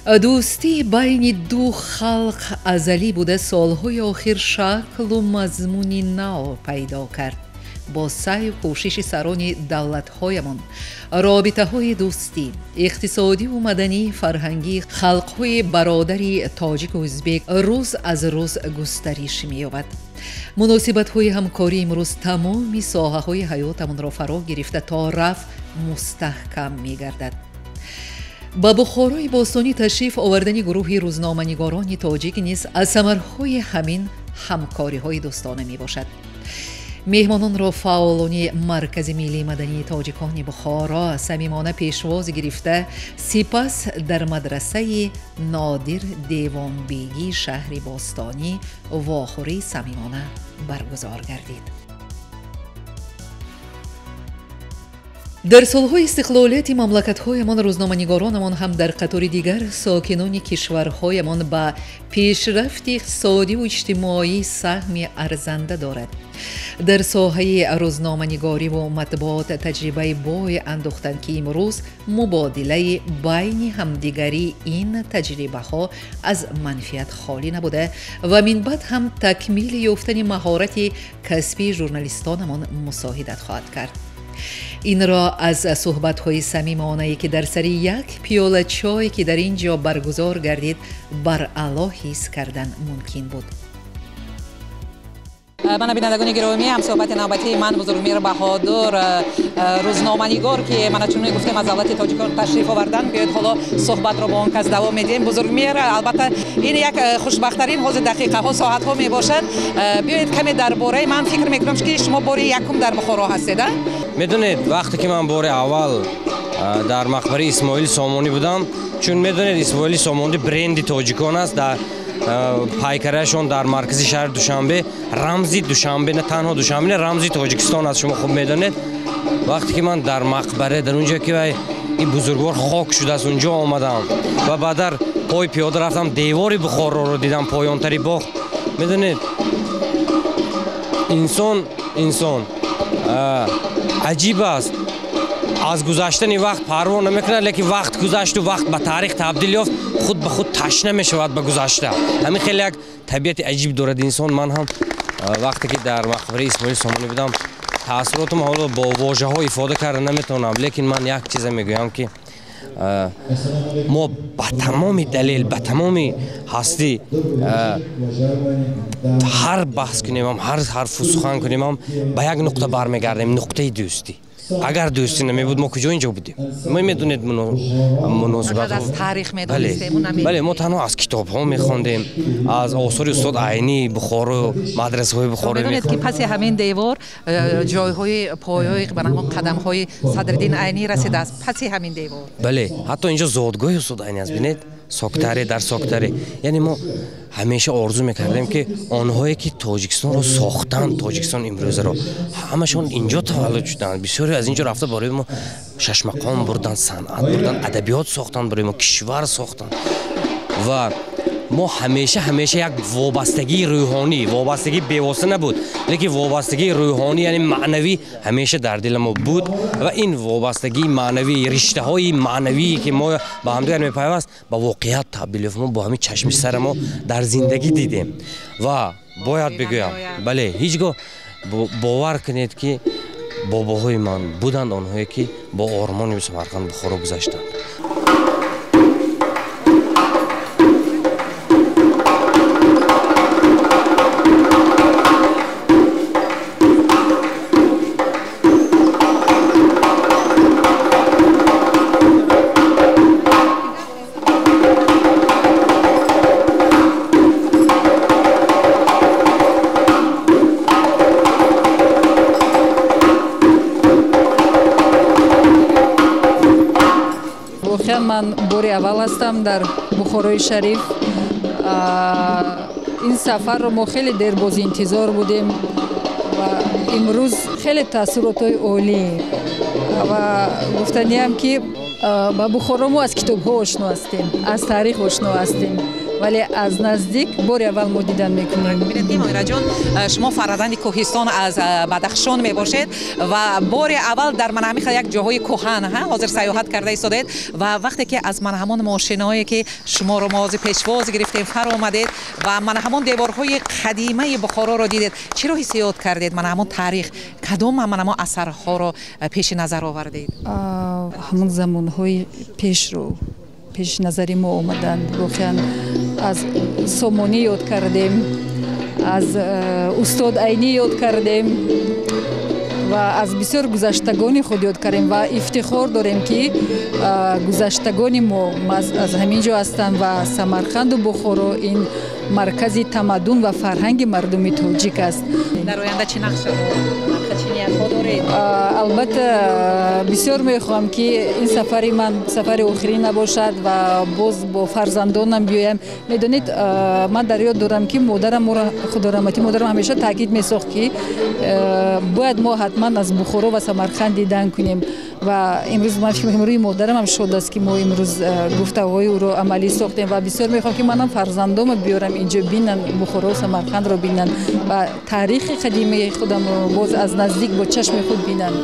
Дӯстии байни ду халқ азалӣ буда, солҳои охир шаклу мазмуни нав пайдо кард. Бо саъю кӯшиши сарони давлатҳоямон робитаҳои дӯстӣ, иқтисодиву маданӣ, фарҳангии халқҳои бародари тоҷику ӯзбек рӯз аз рӯз густариш меёбад. Муносибатҳои ҳамкорӣ имрӯз тамоми соҳаҳои ҳаётамонро фаро гирифта, то рафт мустаҳкам мегардад. Ба Бухорои бостонӣ ташриф овардани гурӯҳи рӯзноманигорони тоҷик низ аз самарҳои ҳамин ҳамкориҳои дӯстона мебошад. Меҳмононро фаъолони Маркази миллии мадании тоҷикони Бухоро самимона пешвоз гирифта, сипас дар мадрасаи Нодир Девонбегии шаҳри бостонӣ вохӯрии самимона баргузор гардид. Дар солҳои истиқлолияти мамлакатҳоямон рӯзноманигоронамон ҳам дар қатори дигар сокинони кишварҳоямон ба пешрафти иқтисодиву иҷтимоӣ саҳми арзанда дорад. Дар соҳаи рӯзноманигориву матбуот таҷрибаи бой андохтанд, ки имрӯз мубодилаи байни ҳамдигарии ин таҷрибаҳо аз манфиат холӣ набуда ва минбаъд ҳам такмили ёфтани маҳорати касбии журналистонамон мусоидат хоҳад кард. Инро аз суҳбатҳои самимонае, ки дар сари як пиёла чой, ки дар ин ҷо баргузор гардид, баръало ҳис кардан мумкин буд. Мана, бинандагони гиромӣ, ҳамсӯҳбати навбатии ман Бузургмир Баҳодур, рӯзноманигор, ки мана чунон гуфтем, аз давлати тоҷикон ташриф овардан. Биёед, ҳоло суҳбатро бо он кас давом медиҳем. Бузургмир, албатта, ин як хушбахттарин ҳозир дақиқаҳо, соатҳо мебошад. Биёед, каме дар бораи, ман фикр мекунам, ки шумо бори якум дар Бухоро ҳастед, а? Медонед, вақте ки ман бори аввал дар мақбараи Исмоили Сомонӣ будам, чун медонед, Исмоили Сомонӣ бренди тоҷикон аст, дар пайкарашон дар маркази шаҳри Душанбе, рамзи Душанбе, на танҳо Душанбе, на рамзи Тоҷикистон аст, шумо хуб медонед. Вақте ки ман дар мақбара, дар он ҷо ки вай ин бузургвор хок шудааст, унҷо омадам ва баъдар пой пиёда рафтам, девори Бухороро дидам, поёнтари боғ. Медонед, инсон аҷиб аст, аз гузаштани вақт парво намекунад, лекин вақт гузашту вақт ба таърих табдил ёфт, худ ба худ ташна мешавад ба гузашта. Ҳамин хеле як табиати аҷиб дорад инсон. Ман ҳам вақте ки дар мақбараи Исмоили Сомонӣ будам, таассуротам ҳоло бо вожаҳо ифода карда наметавонам, лекин ман як чиза мегӯям, ки мо ба тамоми далел, ба тамоми ҳастӣ, ҳар баҳс кунемам, ҳар ҳарфу сухан кунемам, ба як нуқта бармегардем: нуқтаи дӯстӣ. Агар дӯстӣ намебуд, мо куҷо инҷо будем? Мо, медонед, муносибат аз таърих медонистем. Бале, мо танҳо аз китобҳо мехондем, аз осори устод Айнӣ, Бухоро, мадрасаҳои Бухоро. Медонед, ки паси ҳамин девор ҷойҳои поёи ба ҳамон қадамҳои Садриддин Айнӣ расидааст, паси ҳамин девор. Бале, ҳатто инҷо зодгоҳи устод Айнӣ аст, бинед, Соктаре, дар Соктаре. Яъне мо ҳамеша орзу мекардем, ки онҳое ки Тоҷикистонро сохтанд, Тоҷикистон имрӯзаро, ҳамашон инҷо таваллуд шуданд. Бисёре аз инҷо рафта барои мо шашмақом бурданд, санъат бурданд, адабиёт сохтанд, барои мо кишвар сохтанд. Ва мо ҳамеша як вобастагии рӯҳонӣ, вобастагии бевосита набуд, лекин вобастагии рӯҳонӣ, яъне маънавӣ, ҳамеша дар дили мо буд. Ва ин вобастагии маънавӣ, риштаҳои маънавие, ки мо ба ҳамдигар мепайваст, ба воқеият табдил ёфт. Мо бо ҳамин чашми сара мо дар зиндагӣ дидем. Ва бояд бигӯям, бале, ҳеҷ гоҳ бовар кунед, ки бобоҳои ман буданд, онҳое ки бо ормони Самарқанд, Бухоро гузаштанд. Воқеан, ман бори аввал ҳастам дар Бухорои Шариф. Ин сафарро мо хеле дербоз интизор будем ва имрӯз хеле таассуротҳои олӣ. Ва гуфтаниам, ки ба Бухоро мо аз китобҳо ошно ҳастем, аз таърих ошно ҳастем. Вале аз наздик бори аввал мо дидан мекунем. Бибинед ки, Моираҷон, шумо фарзанди кӯҳистон аз Бадахшон мебошед ва бори аввал дар мана ҳамин як ҷоҳои кӯҳан ҳозир сайёҳат карда истодаед ва вақте ки аз мана ҳамон мошинаое ки шуморо мо ҳозир пешвоз гирифтем фаромадед ва мана ҳамон деворҳои қадимаи Бухороро дидед, чиро ҳиссиёт кардед? Мана ҳамон таърих, кадом мана ҳамон асарҳоро пеши назар овардед? Ҳамон замонҳои пешро пеши назари мо омаданд. Воқеан аз Сомонӣ ёд кардем, аз устод Айнӣ ёд кардем ва аз бисёр гузаштагони худ ёд кардем ва ифтихор дорем, ки гузаштагони мо аз ҳамин ҷо ҳастанд ва Самарқанду Бухоро ин маркази тамаддун ва фарҳанги мардуми тоҷик аст. Дар оянда чӣ нақшаҳо, чӣ ниятҳо доред? Албатта, бисёр мехоҳам, ки ин сафари ман сафари охирин набошад ва боз бо фарзандонам биёям. Медонед, ман дар ёд дорам, ки модарам моро, худо раҳматӣ, модарам ҳамеша таъкид месохт, ки бояд мо ҳатман аз Бухоро ва Самарқанд дидан кунем. Ва имрӯз ман фикр мекунам, рӯи модарам ҳам шод аст, ки мо имрӯз гуфтаҳои ӯро амалӣ сохтем. Ва бисёр мехоҳам, ки манам фарзандома биёрам инҷо, бинанд, Бухоро, Самарқандро бинанд ва таърихи қадимаи худамро боз аз наздик бо чашми худ бинанд.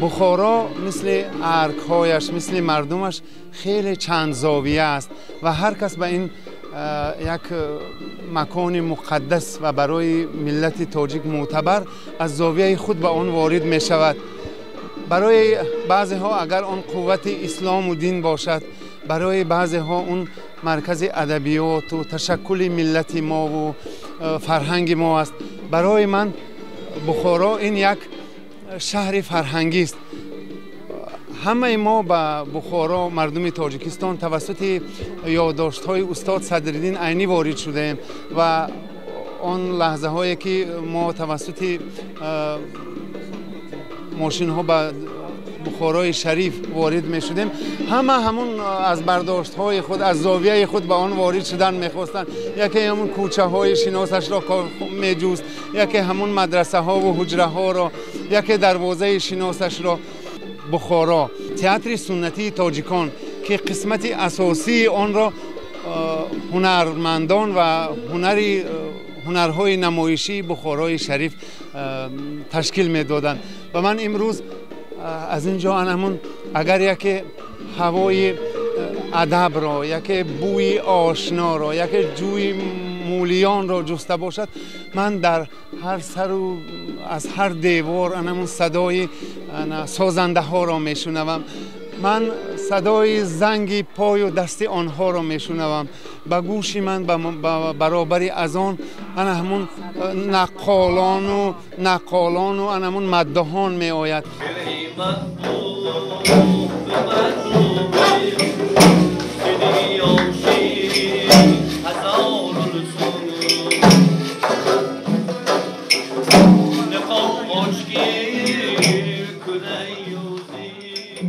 Бухоро мисли аркҳояш, мисли мардумаш хеле чандзовия аст ва ҳар кас ба ин як макони муқаддас ва барои миллати тоҷик мӯътабар аз зовияи худ ба он ворид мешавад. Барои баъзеҳо агар он қуввати ислому дин бошад, барои баъзеҳо он маркази адабиёту ташаккули миллати мову фарҳанги мо аст. Барои ман Бухоро ин як шаҳри фарҳангист. Ҳамаи мо ба Бухоро, мардуми Тоҷикистон, тавассути ёддоштҳои устод Садриддин Айнӣ ворид шудаем ва он лаҳзаҳое ки мо тавассути мошинҳо ба Бухорои шариф ворид мешудем, ҳама ҳамун аз бардоштҳои худ, аз зовияи худ ба он ворид шудан мехостанд. Яке ҳамун кӯчаҳои шиносашро меҷуст, яке ҳамун мадрасаҳову ҳуҷраҳоро, яке дарвозаи шиносашро. Бухоро театри суннатии тоҷикон, ки қисмати асосии онро ҳунармандон ва ҳунарҳои намоишии Бухорои шариф ташкил медоданд. Ва ман имрӯз аз ин ҷо ҳамун агар яке ҳавои адабро, яке бӯи ошноро, яке ҷӯи мӯлиёнро ҷуста бошад, ман дар ҳар сару аз ҳар девор ҳамун садои созандаҳоро мешунавам. Ман садои занги пою дасти онҳоро мешунавам. Ба гӯши ман баробари аз он ана ҳамун наққолону ана ҳамун маддаҳон меояд.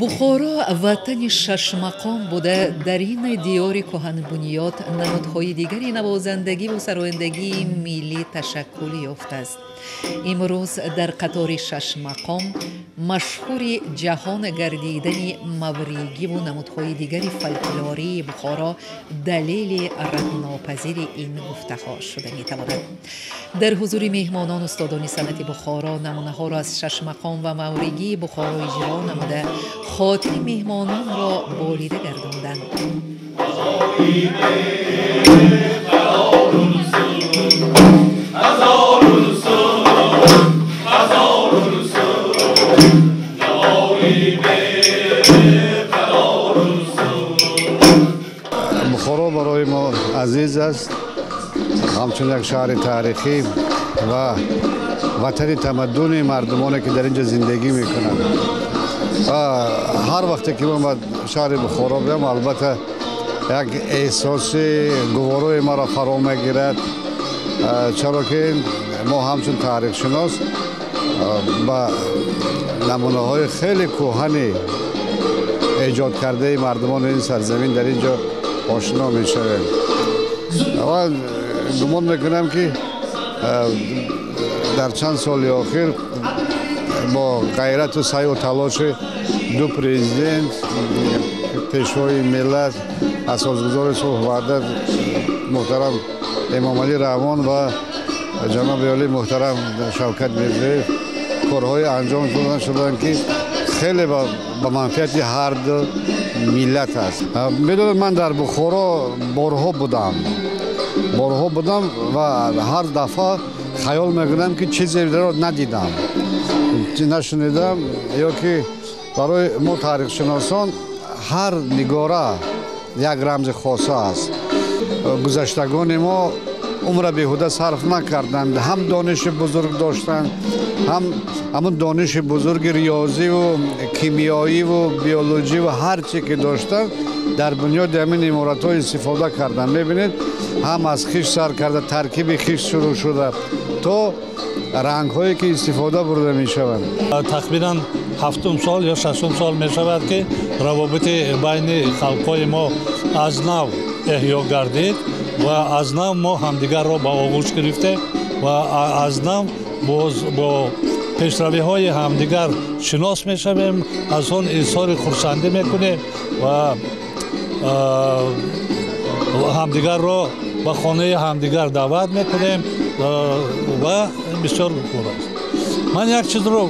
Бухоро ватани шашмақом буда, дар ин диёри кӯҳанбунёд намудҳои дигари навозандагиву сарояндагии миллӣ ташаккул ёфтааст. Имрӯз дар қатори шашмақом машҳури ҷаҳон гардидани мавригиву намудҳои дигари фолклории Бухоро далели раднопазири ин гуфтаҳо шуда метавонад. Дар ҳузури меҳмонон устодони санъати Бухоро намунаҳоро аз шашмақом ва мавригии Бухоро иҷро намуда, хотири меҳмононро болида гардонданд. Бухоро барои мо азиз аст, ҳамчун як шаҳри таърихӣ ва ватани тамаддуни мардумоне, ки дар ин ҷо зиндагӣ мекунанд. Ва ҳар вақте ки ман ба шаҳри Бухоро биям, албатта, як эҳсоси гуворои маро фаро мегирад, чаро ки мо ҳамчун таърихшинос ба намунаҳои хеле кӯҳани эҷод кардаи мардумони ин сарзамин дар ин ҷо ошно мешавем. Ва гумон мекунам, ки дар чанд соли охир бо ғайрату саъю талоши ду президент, пешвои миллат, асосгузори сулҳу ваҳдат муҳтарам Эмомалӣ Раҳмон ва ҷаноби олӣ муҳтарам Шавкат Мирзиёев, корҳое анҷом дода шуданд, ки хеле ба манфиати ҳар ду миллат аст. Медонед, ман дар Бухоро борҳо будам ва ҳар дафъа хаёл мекунам, ки чизеро надидам, нашунидам, ё ки барои мо таърихшиносон ҳар нигора як рамзи хоса аст. Гузаштагони мо умра беҳуда сарф накарданд, ҳам дониши бузург доштанд, ҳам ҳамун дониши бузурги риёзиву кимиёиву биологиву ҳар чӣ ки доштанд, дар бунёди ҳамин иморатҳо истифода карданд. Мебинед, ҳам аз хишт сар карда, таркиби хишт шурӯъ шуда то рангҳое ки истифода бурда мешаванд. Тақрибан ҳафтум сол ё шашум сол мешавад, ки равобити байни халқҳои мо аз нав эҳё гардид ва аз нав мо ҳамдигарро ба оғӯш гирифтем ва аз нав боз бо пешравиҳои ҳамдигар шинос мешавем, аз он изҳори хурсандӣ мекунем ва ҳамдигарро ба хонаи ҳамдигар даъват мекунем ва бисёр хуб аст. Ман як чизро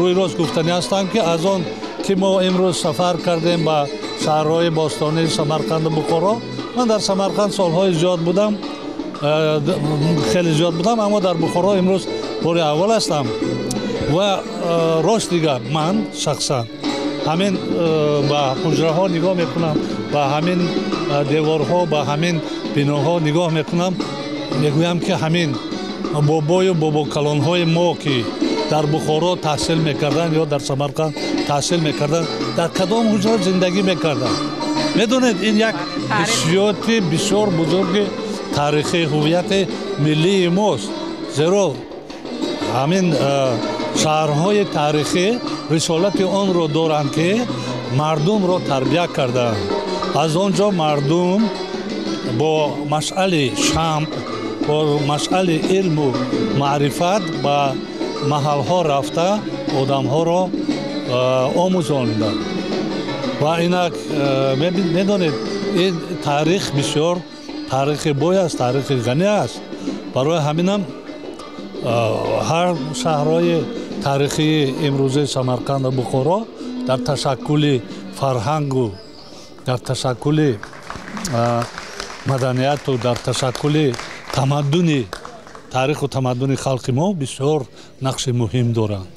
рӯи рост гуфтанӣ ҳастам, ки аз он ки мо имрӯз сафар кардем ба шаҳрҳои бостонии Самарқанду Бухоро, ман дар Самарқанд солҳои зиёд будам, хеле зиёд будам, аммо дар Бухоро имрӯз бори аввал ҳастам. Ва рост дига, ман шахсан ҳамин ба ҳуҷраҳо нигоҳ мекунам, ба ҳамин деворҳо, ба ҳамин биноҳо нигоҳ мекунам, мегӯям, ки ҳамин бобою бобокалонҳои мо, ки дар Бухоро таҳсил мекарданд ё дар Самарқанд таҳсил мекарданд, дар кадом ҳуҷра зиндагӣ мекарданд. Медонед, ин як ҳиссиёти бисёр бузурги таърихи ҳуввияти миллии мост, зеро ҳамин шаҳрҳои таърихӣ рисолати онро доранд, ки мардумро тарбия карданд. Аз он ҷо мардум бо машъали шамъ, бо машъали илму маърифат ба маҳалҳо рафта, одамҳоро омӯзониданд. Ва инак медонед, ин таърих бисёр таърихи бой аст, таърихи ғанӣ аст. Барои ҳаминам ҳар шаҳрҳои таърихии имрӯзаи Самарқанду Бухоро дар ташаккули фарҳангу дар ташаккули маданияту дар ташаккули тамаддуни таъриху тамаддуни халқи мо бисёр нақши муҳим доранд.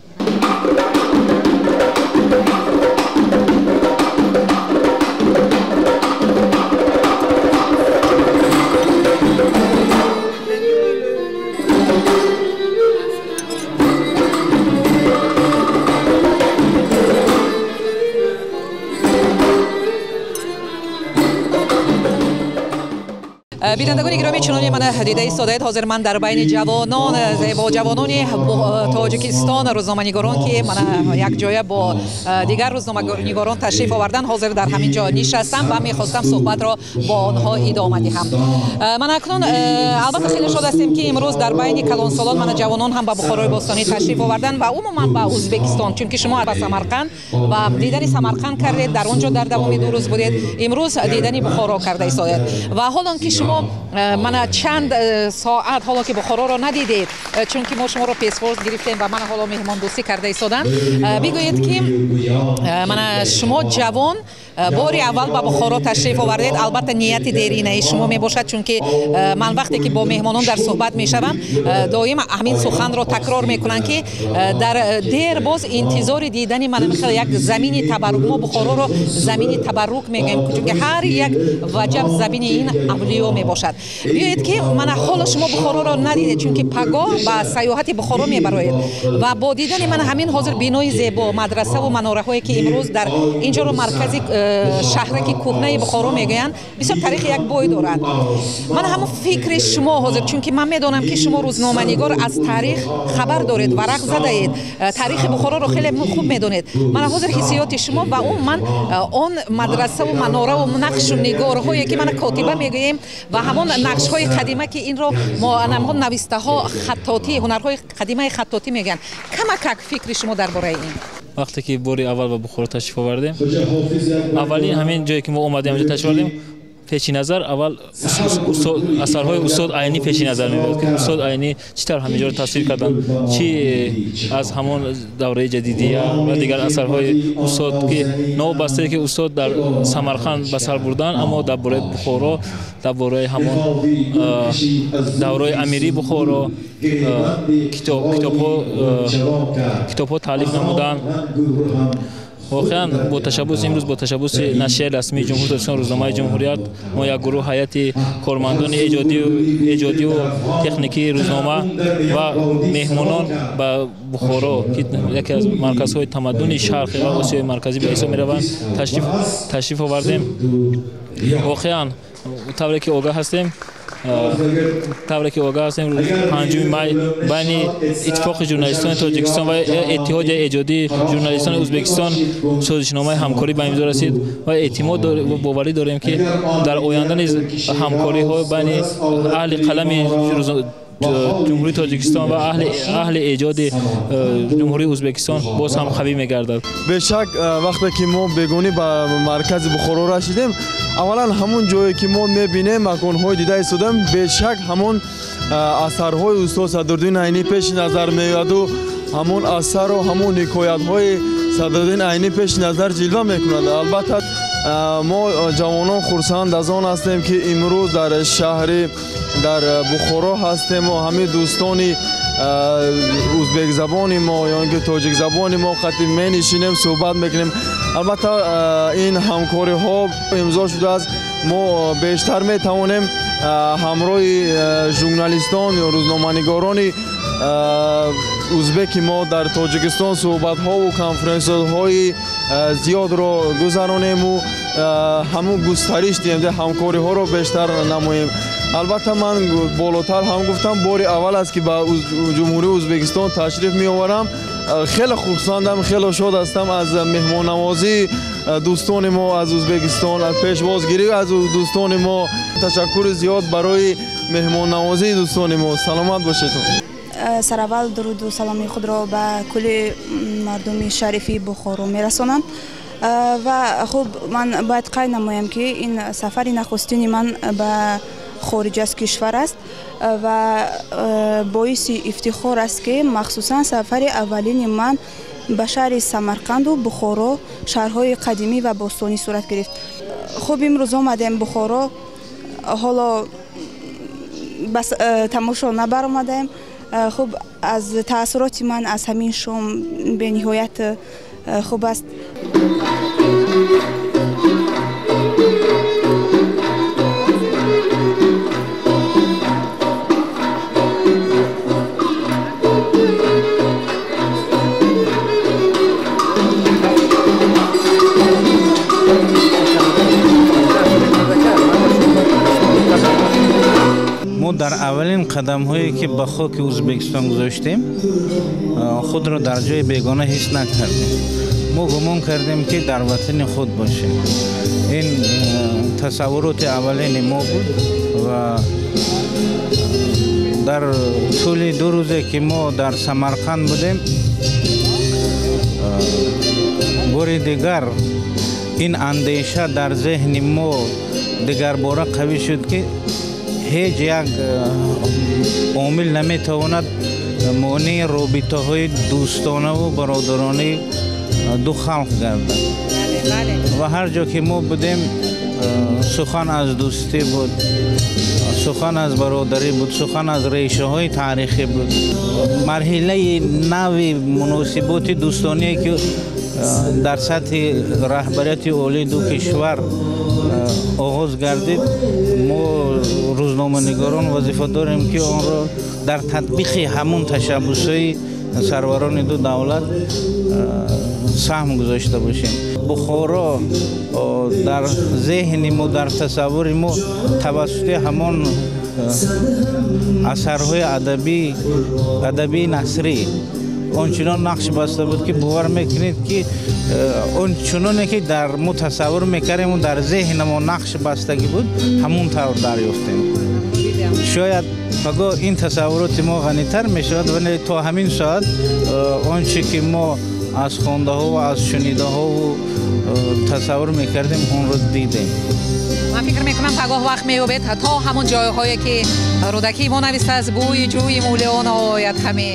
Бинандагони гиромӣ, чуноне мана дида истодаед, ҳозир ман дар байни ҷавонон, зебо ҷавонони Тоҷикистон, рӯзноманигорон, ки мана якҷоя бо дигар рӯзноманигорон ташриф овардан, ҳозир дар ҳамин ҷо нишастам ва мехостам суҳбатро бо онҳо идома диҳам. Мана акнун албатта хеле шод ҳастем, ки имрӯз дар байни калонсолон мана ҷавонон ҳам ба Бухорои бостонӣ ташриф овардан ва умуман ба Ӯзбекистон, чунки шумо ба Самарқанд ва дидани Самарқанд кардед, дар он ҷо дар давоми 2 рӯз будед, имрӯз дидани Бухоро карда истодаед. Ва ҳолон ки шумо мана чанд соат ҳоло ки Бухороро надидед, чунки мо шуморо пешвоз гирифтем ва мана ҳоло меҳмондӯстӣ карда истоданд, бигӯед, ки мана шумо ҷавон бори аввал ба Бухоро ташриф овардед. Албатта, нияти деринаи шумо мебошад, чунки ман вақте ки бо меҳмонон дар суҳбат мешавам, доим ҳамин суханро такрор мекунанд, ки дар дер боз интизори дидани мана михел як замини табаррук, мо Бухороро замини табаррук мегӯем, чунки ҳар як ваҷаб замини ин авлиё мебошад. Биёед ки мана ҳоло шумо Бухороро надидед, чунки пагоҳ ба сайёҳати Бухоро мебароед ва бо дидани мана ҳамин ҳозир бинои зебо, мадрасаву маноraҳое ки имрӯз дар инҷоро маркази шаҳраки кӯҳнаи Бухоро мегӯянд, бисёр таърихи як бой дорад. Мана ҳамон фикри шумо ҳозир, чунки ман медонам ки шумо рӯзноманигор аз таърих хабар доред, варақ задаед, таърихи Бухороро хеле хуб медонед. Мана ҳозир ҳиссиёти шумо ва умуман он мадрасаву манораву нақшу нигорҳое ки мана котиба мегӯем ва ҳамон нақшҳои қадима ки инро мо ҳамон навистаҳо хаттотӣ, ҳунарҳои қадимаи хаттотӣ мегӯянд, камакак фикри шумо дар бораи ин? Вақте ки бори аввал ба Бухоро ташриф овардем, аввалин ҳамин ҷое ки мо омадем инҷо ташриф овардем, пеши назар аввал асарҳои устод Айнӣ пеши назар меояд, ки устод Айнӣ чӣ тавр ҳаминҷоро тасвир карданд, чӣ аз ҳамон давраи ҷадидия ва дигар асарҳои устод, ки новобастае ки устод дар Самарқанд ба сар бурданд, аммо дар бораи Бухоро, дар бораи ҳамон давраи амирии Бухоро китобҳо таълиф намуданд. Воқеан бо ташаббус имрӯз бо ташаббуси нашрияи расмии Ҷумҳурии Тоҷикистон, рӯзномаи Ҷумҳурият, мо як гурӯҳ ҳайати кормандони эҷодиву техникии рӯзнома ва меҳмонон ба Бухоро, ки яке аз марказҳои тамаддуни Шарқи ва Осиёи Марказӣ ба ҳисоб мераванд, ташриф овардем. Воқеан тавре ки огаҳ ҳастем, 5 май байни Иттифоқи журналистони Тоҷикистон ва Иттиҳодияи эҷодии журналистони Ӯзбекистон созишномаи ҳамкорӣ ба имзо расид ва эътимод боварӣ дорем, ки дар оянда низ ҳамкориҳо байни аҳли қалами Ҷумҳурии Тоҷикистон ва аҳли эҷоди Ҷумҳурии Ӯзбекистон боз ҳам қавӣ мегардад. Бешак вақте ки мо бегонӣ ба маркази Бухоро расидем, аввалан ҳамон ҷое ки мо мебинем, маконҳои дида истодаем, бешак ҳамон асарҳои устод Садриддин Айнӣ пеши назар меояду ҳамон асару ҳамон ҳикоятҳои Садриддин Айнӣ пеши назар ҷилва мекунад. Албатта мо ҷавонон хурсанд аз он ҳастем, ки имрӯз дар шаҳри дар Бухоро ҳастем ва ҳамин дӯстони ӯзбекзабони мо ё ин ки тоҷикзабони мо қати менишинем, суҳбат мекунем. Албатта ин ҳамкориҳо имзо шудааст, мо бештар метавонем ҳамроҳи журналистон ё рӯзноманигорони ӯзбеки мо дар Тоҷикистон суҳбатҳову конференсияҳои зиёдро гузаронему ҳамун густариш диҳем, ҳамкориҳоро бештар намоем. Албатта ман болотар ҳам гуфтам, бори аввал аст ки ба Ҷумҳурии Ӯзбекистон ташриф меоварам. Хеле хурсандам, хеле шод ҳастам аз меҳмоннавозии дӯстони мо аз Ӯзбекистон, аз пешвозгирӣ аз дӯстони мо. Ташаккури зиёд барои меҳмоннавозии дӯстони мо. Саломат бошед. Сараввал дуруду саломи худро ба кулли мардуми шарифи Бухоро мерасонам. Ва хуб, ман бояд қайд намоям, ки ин сафари нахустини ман ба хориҷ аз кишвар аст ва боиси ифтихор аст, ки махсусан сафари аввалини ман ба шаҳри Самарқанду Бухоро, шаҳрҳои қадимӣ ва бостонӣ сурат гирифт. Хуб, имрӯз омадем Бухоро, ҳоло тамошо набаромадаем. Хуб, аз таассуроти ман аз ҳамин шом бениҳоят хуб аст. Мо дар аввалин қадамҳое ки ба хоки Ӯзбекистон гузоштем, худро дар ҷои бегона ҳис накардем. Мо гумон кардем, ки дар ватани худ бошем. Ин тасаввуроти аввалини мо буд ва дар тӯли 2 рӯзе ки мо дар Самарқанд будем, бори дигар ин андеша дар зеҳни мо дигарбора қавӣ шуд, ки ҳеҷ як омил наметавонад монеи робитаҳои дӯстонаву бародаронии ду халқ гардад. Ва ҳар ҷо ки мо будем, сухан аз дӯстӣ буд, сухан аз бародарӣ буд, сухан аз решаҳои таърихӣ буд. Марҳилаи нави муносиботи дӯстоние ки дар сатҳи раҳбарияти олии ду кишвар Оғоз гардид, мо рӯзноманигорон вазифа дорем, ки онро дар татбиқи ҳамон ташаббусҳои сарварони ду давлат саҳм гузошта бошем. Бухоро дар зеҳни мо, дар тасаввури мо тавассути ҳамон асарҳои адабии насрӣ ончунон нақш баста буд, ки бовар мекунед, ки он чуноне ки дар мо тасаввур мекардем, дар зеҳни мо нақш бастагӣ буд, ҳамон тавр дарёфтем. Шояд пагоҳ ин тасаввуроти мо ғанитар мешавад, вале то ҳамин соат он чӣ ки мо аз хондаҳо ва аз шунидаҳову тасаввур мекардем, онро дидем. Ман фикр мекунам, пагоҳ вақт меёбед то ҳамон ҷойҳое, ки Рӯдакии мо навистааст: бӯи ҷӯи Мӯлиён ояд ҳаме,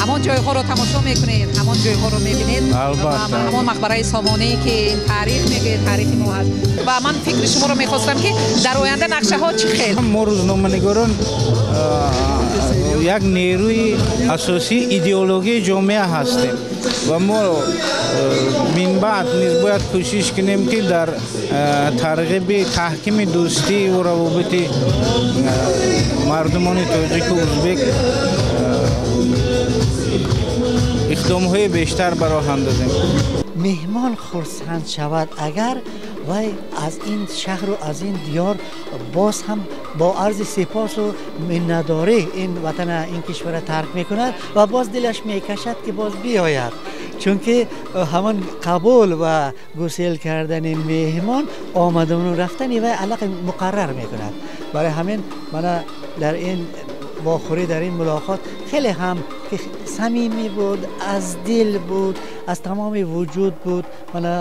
ҳамон ҷойҳоро тамошо мекунед, ҳамон ҷойҳоро мебинед. Албатта. Ҳамон мақбараи Сомонӣ, ки ин таърих мегӯяд, таърихи мо ҳаст. Ва ман фикри шуморо мехостам, ки дар оянда нақшаҳо чӣ хел? Мо рӯзноманигорон як нерӯи асосии идеологияи ҷомеа ҳастем ва мо минбаъд низ бояд кӯшиш кунем, ки дар тарғиби таҳкими дӯстӣ ва равобити мардумони тоҷику узбек иқдомҳои бештар ба роҳ андозем. Меҳмон хурсанд шавад агар, вай аз ин шаҳру аз ин диёр боз ҳам бо арзи сипосу миннатдорӣ ин ватана, ин кишвара тарк мекунад ва боз дилаш мекашад, ки боз биёяд, чунки ҳамон қабул ва гусел кардани меҳмон омадану рафтани вай аллақи муқаррар мекунад. Барои ҳамин мана дар ин вохӯрӣ, дар ин мулоқот хеле ҳам самимӣ буд, аз дил буд, аз тамоми вуҷуд буд. Мана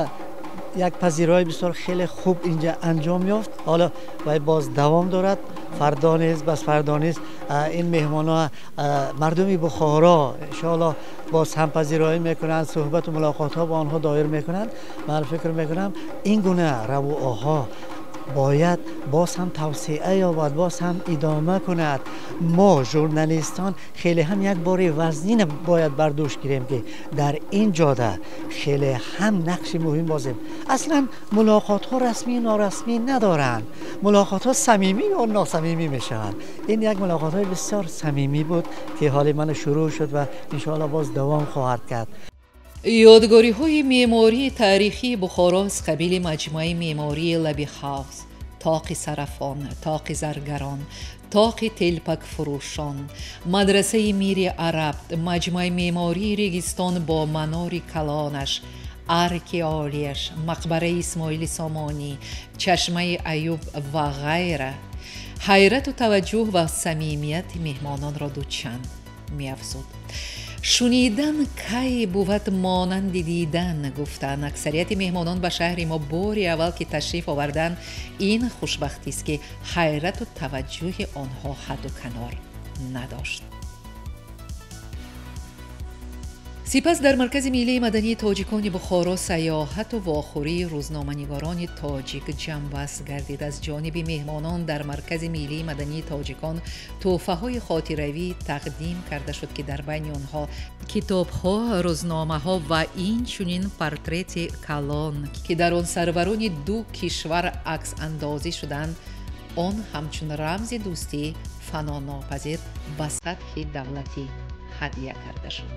як пазирои бисёр хеле хуб инҷа анҷом ёфт. Ҳоло вай боз давом дорад, фардо низ, бас фардо низ ин меҳмонҳо, мардуми Бухоро, иншоалло боз ҳам пазироӣ мекунанд, суҳбату мулоқотҳо бо онҳо доир мекунанд. Ман фикр мекунам, ин гуна равуоҳо бояд боз ҳам тавсеа ёбад, боз ҳам идома кунад. Мо журналистон хеле ҳам як бори вазнин бояд бар дӯш гирем, ки дар ин ҷода хеле ҳам нақши муҳим бозем. Аслан мулоқотҳо расмӣ норасмӣ надоранд, мулоқотҳо самимӣ ё носамимӣ мешаванд. Ин як мулоқотҳои бисёр самимӣ буд, ки ҳоли мана шурӯъ шуд ва иншоалло боз давом хоҳад кард. Ёдгориҳои меъмории таърихии Бухоро аз қабили маҷмӯаи меъмории Лаби ҳавз, тоқи Сарафон, тоқи Заргарон, тоқи Телпакфурӯшон, мадрасаи Мири Араб, маҷмӯаи меъмории Регистон бо манори калонаш, арки олияш, мақбараи Исмоили Сомонӣ, чашмаи Аюб ва ғайра ҳайрату таваҷҷӯҳ ва самимияти меҳмононро дучанд меафзуд. Шунидан кай бувад монанди дидан, гуфтанд аксарияти меҳмонон ба шаҳри мо бори аввал ки ташриф оварданд. Ин хушбахтист, ки ҳайрату таваҷҷӯҳи онҳо ҳадду канор надошт. Сипас дар Маркази миллии мадании тоҷикони Бухоро саёҳату вохӯрии рӯзноманигорони тоҷик ҷамъбаст гардид. Аз ҷониби меҳмонон дар Маркази миллии мадании тоҷикон тӯҳфаҳои хотиравӣ тақдим карда шуд, ки дар байни онҳо китобҳо, рӯзномаҳо ва инчунин портрети калон, ки дар он сарварони ду кишвар аксандозӣ шуданд. Он ҳамчун рамзи дӯстӣ фанонопазир ба сатҳи давлатӣ ҳадя карда шуд.